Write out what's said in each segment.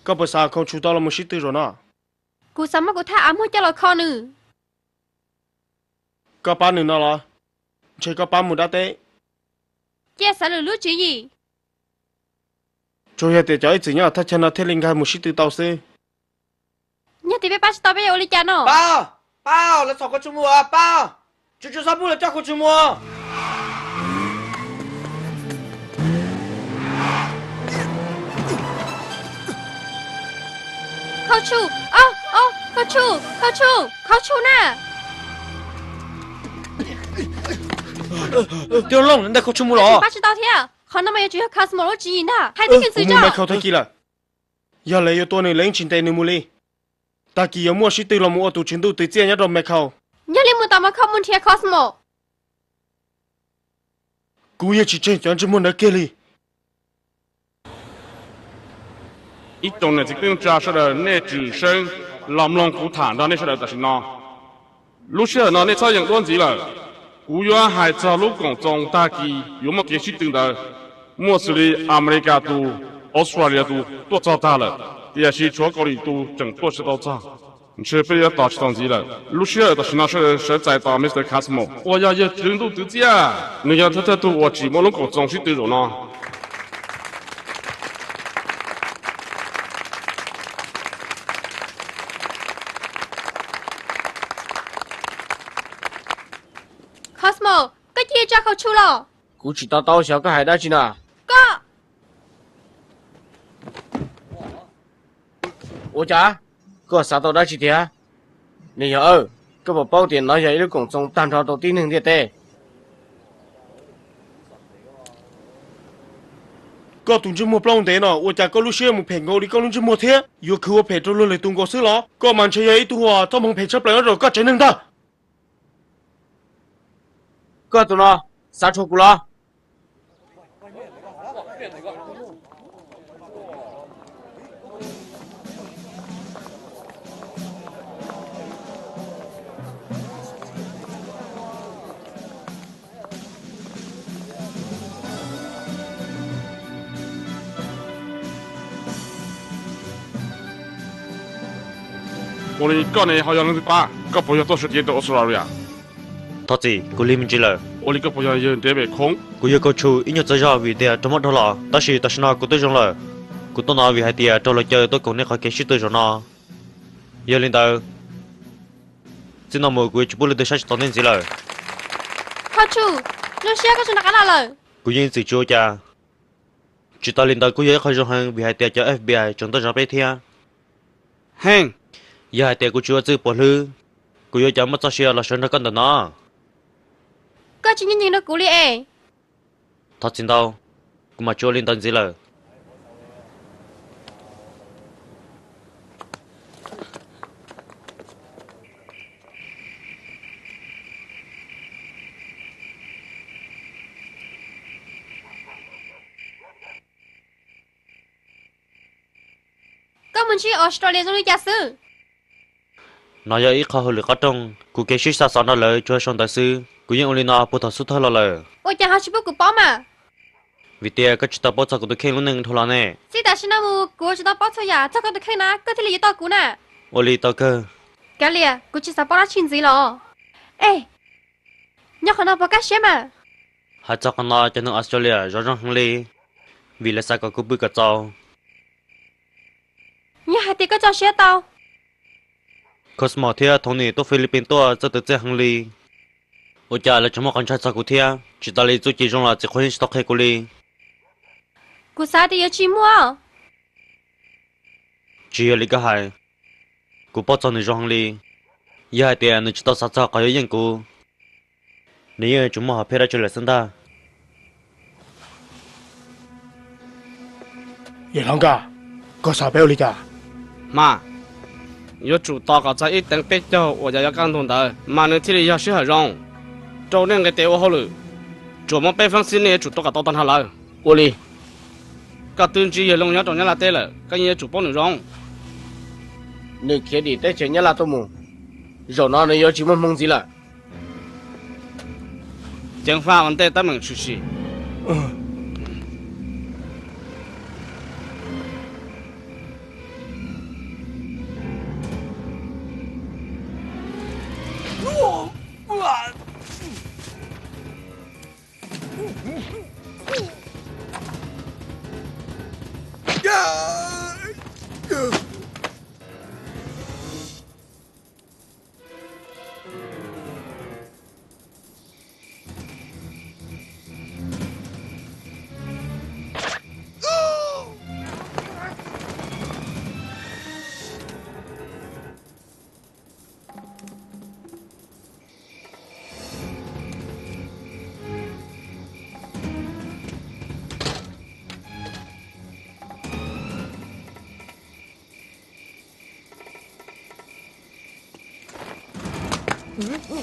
Koj puas xav Khau Tshu tau los mus sib tw zaum no? Kuv xav muab kuv thaj av muag coj los kho nws. Koj pab nws no los? Ntshe koj pab mus dab teb. Cia xav lwm lub tswv yim. Tsuas yog tias cov ib txwm nyob thaj chaw no thiaj li nkag mus sib tw tau xwb. Yog tias peb pab tsis tau peb yuav ua li cas no? Pab, pab, lawv txhom Khau Tshu mus, pab. Tsum tsum xob pub lawv coj Khau Tshu mus. Khau Tshu, Khau Tshu, Khau Tshu, Khau Tshu na. Tij Looj, ntaus Khau Tshu mus los? Pab tsis tau thiab. Qhov no mas yuav tsum yog Cosmo lub tswv yim ntag. Hais tib kev ntxwv tso. Mekhaus tag kis lawm. Yog lawv yuav tua nws, lawv yeej tsis ntes nws mus li. Tag kis yuav muaj sib tw los mus ua tus tswv ntuj twv txiaj nyob rau Mekhaus. Yog li mus tom Mekhaus mus nrhiav Cosmo. Kuv yeej tsis tseg cov ntsej muag ntawd kiag li. Ib tsoom niam txiv kwv tij neej tsa sawv daws, nej tsim seeb los mloog kuv tham nrog nej sawv daws tam sim no. Lub sij hawm no nej txhob yeem duab ntxiv lawm. Kuv yuav hais txog lub koom txoos tag kis yuav muaj kev sib tw ntawd. Muaj xws li Amelikas tus, Australia tus tuaj txog tag lawm, tiam sis tshuav Kaus Lim tus tseem tuaj tsis tau txog. Ntshe peb yuav tos tsis tau ntxiv lawm. Lub sij hawm tam sim no sawv daws sawv txais tos Mister Cosmo uas yog yawg tswv ntuj twv txiaj. Nws yog thawj thawj tug uas tsim muaj lub koom txoos sib tw zaum no. Cosmo, koj cia li tso Khau Tshu los. Kuv tsis to taub xyov koj hais dab tsi na. Koj Ua cas? Koj xav tau dab tsi tiag? Niam yog, koj puas paub tias nov yog ib lub koom txoos tag nrho rau tib neeg ntiaj teb? Koj tus ntsej muag plaub ntev no, ua cas koj lub siab mus phem nkaus li koj lub ntsej muag thiab? Yuav khwv ua phem rau luag lwm tus nkaus xwb los? Koj mas ntshe yog ib tug uas txoj hmoo phem tshaj plaws nyob rau koj tsev neeg ntag. Koj tus no, xav rhuav kuv los? Ua li koj ne ho yog leej twg pab? Koj puas yog tuaj sawv cev rau Australia? Thov txim, kuv lig me ntsis lawm. Ua li koj puas yog yawg David Khoob? Kuv yog Khau Tshu ib nyuag txawv zog vim tias raug mob dhau los, tab sis tam sim no kuv twb zoo lawm. Kuv tuaj no vim hais tias raug lawv caw tuaj koom nej qhov kev sib tw zaum no. Yog li ntawd, txij no mus kuv yuav tsis pub leej twg saib tsis taus nej ntxiv lawm. Khau Tshu, zoo siab koj tseem rov qab los lawm. Kuv yeej txwm tsis ua cas. Tsis tas li ntawd kuj yog ib qho zoo heev vim hais tias cov F B I tseem tuaj zov peb thiab. Heej, yog hais tias kuv tsis ua txwj puas hlwb, kuv yuav cas muaj txoj sia los sawv nrog koj ntawm no. Koj tsis ncaj ncees rau kuv li es. Thov txim ntau, kuv mam tsis ua li ntawd ntxiv lawm. Koj mus ntsib Australia zoo li cas xwb? No yog ib qho hauj lwm qub rooj, kuv kev sib xa xov nrog lawv tsuas sau ntawv xwb, kuv yeej ua li no puag thaum xub thawj los lawm. Ua cas ho tsis pub kuv paub mas? Vim tias koj tsis tau paub txog kuv tus kheej lub neej dhau los ne. Txij tam sim no mus kuv tsis tau paub txhua yam txog koj tus kheej na, koj thiaj li yuav tau kuv na. Ua li tau kawg. Kav liam, kuv tsis xav paub dab tsi ntxiv los? Es, nyob qhov no puas kaj siab mas? Hais txog qhov no cov neeg Australia zov zoo heev li, vim lawv xav kom kuv pw kom txaus. Yog hais tias koj tso siab tau. Cosmo thiab Tony tuaj Philippines tuaj txawj twv txiaj heev li. Ua cas lawv tseem muaj qhov ntshai txog kuv thiab? Tsis tas li txuj ci zoo los txiv qhua yeej tsis tau qhia kuv li. Kuv xav tias yuav tsis muaj. Tsis yog li koj hais, kuv paub txog nws zoo heev li. Yog hais tias nws tsis tau xav txog qhov yuav yeej kuv, nws yeej yuav tsum muaj hom phiaj dab tsi lawm xwb ntag. Yawg hlob Nkaj, koj xav peb ua li cas? Hma, yuav tsum tos kom txog ib teev peb caug uas yog yuav kaj ntug ntawd mas nws thiaj li yog sij hawm zoo rau nej nqis tes ua hauj lwm. Tsuas muaj peb feeb xwb nej yuav tsum tuaj kom tau tag nrho lawm. Ua li, koj twb ntsib yawg Looj nyob rau Nyab Laj teb lawm, koj yeej yuav tsum paub nws zoo. Nws khiav dim teb chaws Nyab Laj tuaj mus, zaum no nws yuav tsis muaj hmoo ntxiv lawm. Ceev faj ua ntej teeb meem tshwm sim. Ua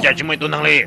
cas tsis muaj ib tug neeg li?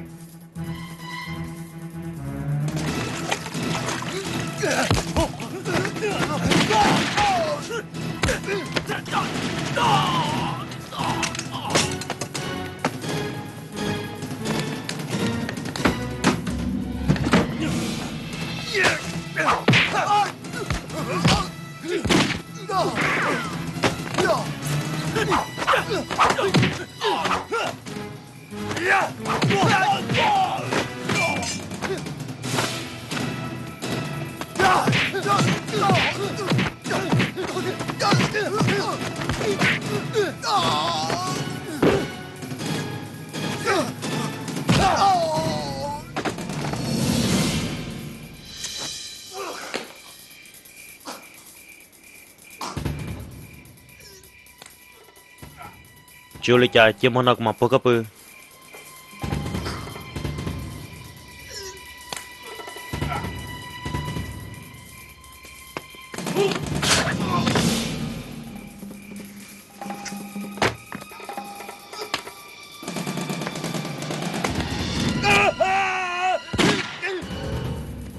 Tsis ua li cas, cia hmo no kuv mam puag koj pw.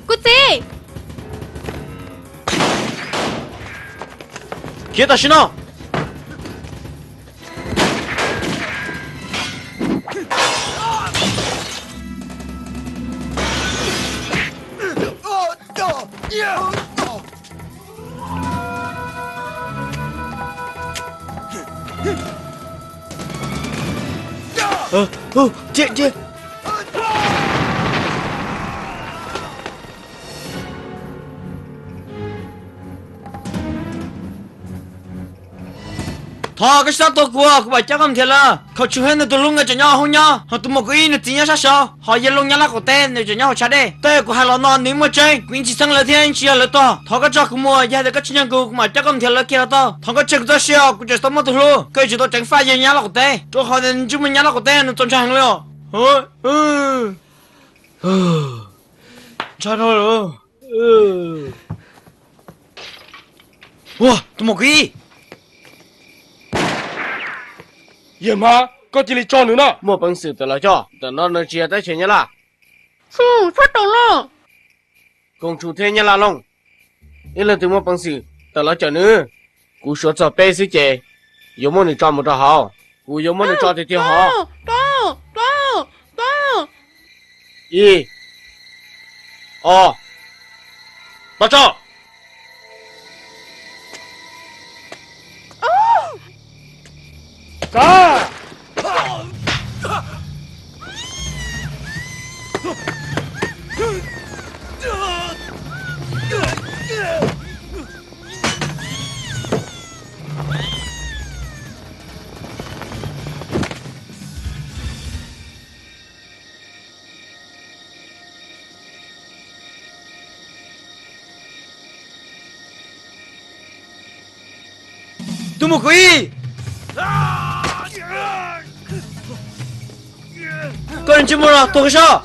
Kuv txiv! Khiav tam sim no! Thov koj tsis txhob tua kuv, kuv mam coj koj mus nrhiav lawm. Khaum Tswv Hwb nws tus hlub nkawd tseem nyob hauv nyob, ho tus muam Kaum Ib nws txiv nyob sab saud, ho Yawg Looj nyob Laj Qaum Teb nws tseem nyob hauv tshav dej. Tej uas kuv hais los no nws muaj tseeb, kuv yeej tsis txheeb lawv thiab yeej tsis yog lawv tuag. Thov koj tso kuv mus, yog tias koj tsis ntseeg kuv, kuv mam coj koj mus nrhiav lawv kiag los tau. Thov koj tshem kuv txoj sia, kuv tseem tau muaj tus hlub. Koj yuav tsum tau ceev faj yawg nyob Laj Qaum Teb, rau qhov tias nws ntsej muag nyob Laj Qaum Teb nws txaus ntshai heev li os. Ntshai dhau lawm. Ua, tus muam Kaum Ib! Yawg Hmab, koj cia li tso nws na. Muaj peev xwm tawm los coj, ntawm no nws tsis yog teb chaws Nyab Laj. Tsis, txhob tawm los. Koom Tsum thiab Nyab Laj Looj, ib leej twg muaj peev xwm tawm los cawm nws? Kuv suav txog peb xwb ces yuav muab nws tso mus rau hauv. Kuv yuav muab nws tso tiag tiag hauv. Ib, ob, tau tso. Tus muam Kaum Ib, koj ntsej muag no tuag koj sab.